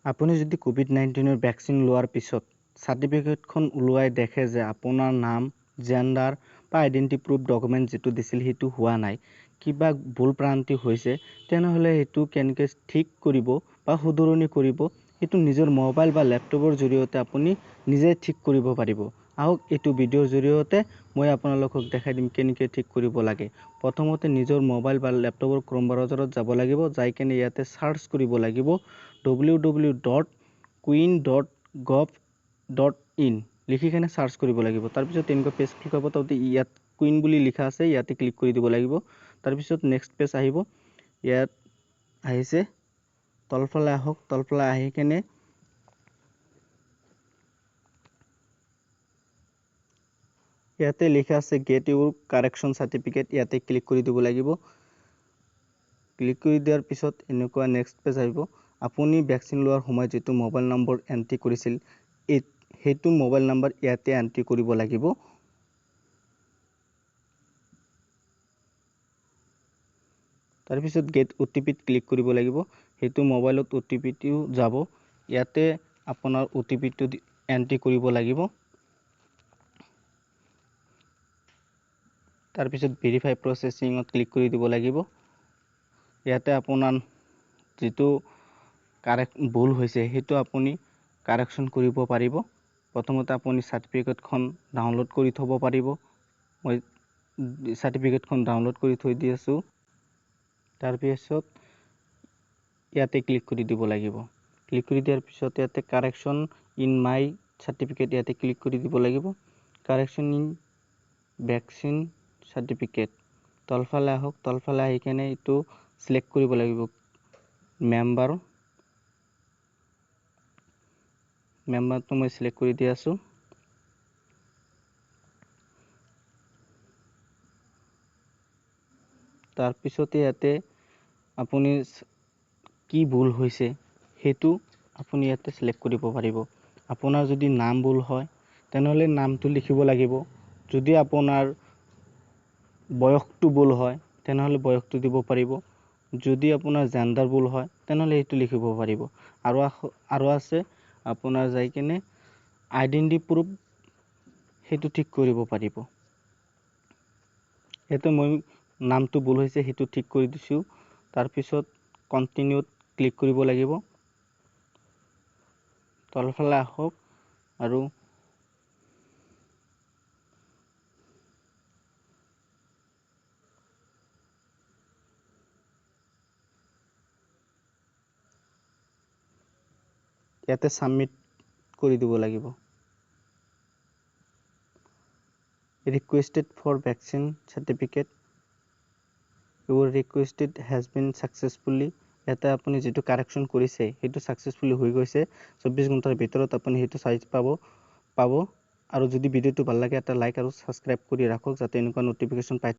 আপুনি যদি কোভিড-19ৰ ভেকচিন লোৱাৰ পিছত চাৰ্টিফিকেটখন ওলোৱাই দেখে যে আপোনাৰ নাম, জেণ্ডাৰ বা আইডেণ্টি প্ৰুফ ডকুমেণ্ট যিটো দিছিল সেইটো হোৱা নাই, কিবা ভুল ভ্ৰান্তি হৈছে, তেনেহ'লে সেইটো কেনেকৈ ঠিক কৰিব বা শুধৰণি কৰিব সেইটো নিজৰ মোবাইল বা লেপটপৰ জৰিয়তে আপুনি নিজে ঠিক কৰিব পাৰিব। আহক এইটো ভিডিঅ'ৰ জৰিয়তে মই আপোনালোকক দেখাই দিম কেনেকৈ ঠিক কৰিব লাগে। প্ৰথমতে নিজৰ মোবাইল বা লেপটপৰ ক্ৰম ব্ৰাউজাৰত যাব লাগিব, যাই কেনে ইয়াতে চাৰ্চ কৰিব লাগিব www.cowin.gov.in লিখি কেনে চাৰ্চ কৰিব লাগিব। তাৰপিছত তেনেকুৱা পেজ ক্লিক হ'ব, তাতে ইয়াত কুইন বুলি লিখা আছে, ইয়াতে ক্লিক কৰি দিব লাগিব। তাৰপিছত নেক্সট পেজ আহিব, ইয়াত আহিছে, তলফালে আহক, তলফালে আহি কেনে ইয়াতে লিখা আছে গেট ইউৰ কাৰেকশ্যন চাৰ্টিফিকেট, ইয়াতে ক্লিক কৰি দিব লাগিব। ক্লিক কৰি দিয়াৰ পিছত এনেকুৱা নেক্সট পেজ আহিব। আপুনি ভেকচিন লোৱাৰ সময়ত যিটো মোবাইল নম্বৰ এণ্ট্ৰি কৰিছিল সেইটো মোবাইল নম্বৰ ইয়াতে এণ্ট্ৰি কৰিব লাগিব। তাৰপিছত গেট অ' টি পিত ক্লিক কৰিব লাগিব, সেইটো মোবাইলত অ' টি পিটো যাব, ইয়াতে আপোনাৰ অ' টি পিটো এণ্ট্ৰি কৰিব লাগিব। তাৰপিছত ভেৰিফাই প্ৰচেছিঙত ক্লিক কৰি দিব লাগিব। ইয়াতে আপোনাৰ যিটো ভুল হৈছে সেইটো আপুনি কাৰেকশ্যন কৰিব পাৰিব। প্ৰথমতে আপুনি চাৰ্টিফিকেটখন ডাউনলোড কৰি থ'ব পাৰিব। মই চাৰ্টিফিকেটখন ডাউনলোড কৰি থৈ দি আছোঁ। তাৰপিছত ইয়াতে ক্লিক কৰি দিব লাগিব। ক্লিক কৰি দিয়াৰ পিছত ইয়াতে কাৰেকশ্যন ইন my certificate ইয়াতে ক্লিক কৰি দিব লাগিব। কাৰেকশ্যন ইন ভেকচিন চাৰ্টিফিকেট তলফালে আহক, তলফালে আহি কেনে এইটো চিলেক্ট কৰিব লাগিব। মেম্বাৰটো মই চিলেক্ট কৰি দি আছোঁ। তাৰপিছতে ইয়াতে আপুনি কি ভুল হৈছে সেইটো আপুনি ইয়াতে চিলেক্ট কৰিব পাৰিব। আপোনাৰ যদি নাম ভুল হয় তেনেহ'লে নামটো লিখিব লাগিব। যদি আপোনাৰ বয়সটো ভুল হয় তেনেহ'লে বয়সটো দিব পাৰিব। যদি আপোনাৰ জেণ্ডাৰ ভুল হয় তেনেহ'লে সেইটো লিখিব পাৰিব। আৰু আছে আপোনাৰ যাই কেনে আইডেণ্টি প্ৰুফ সেইটো ঠিক কৰিব পাৰিব। ইয়াতে মই নামটো ভুল হৈছে সেইটো ঠিক কৰি দিছোঁ। তাৰপিছত কণ্টিনিউত ক্লিক কৰিব লাগিব। তলফালে আহক আৰু ইয়াতে ছাবমিট কৰি দিব লাগিব। Requested for vaccine certificate, your requested has been successfully. ইয়াতে আপুনি যিটো কাৰেকশ্যন কৰিছে সেইটো ছাকচেছফুলি হৈ গৈছে। 24 ঘণ্টাৰ ভিতৰত আপুনি সেইটো চাইজ পাব। আৰু যদি ভিডিঅ'টো ভাল লাগে এটা লাইক আৰু ছাবস্ক্ৰাইব কৰি ৰাখক যাতে এনেকুৱা ন'টিফিকেশ্যন পাই।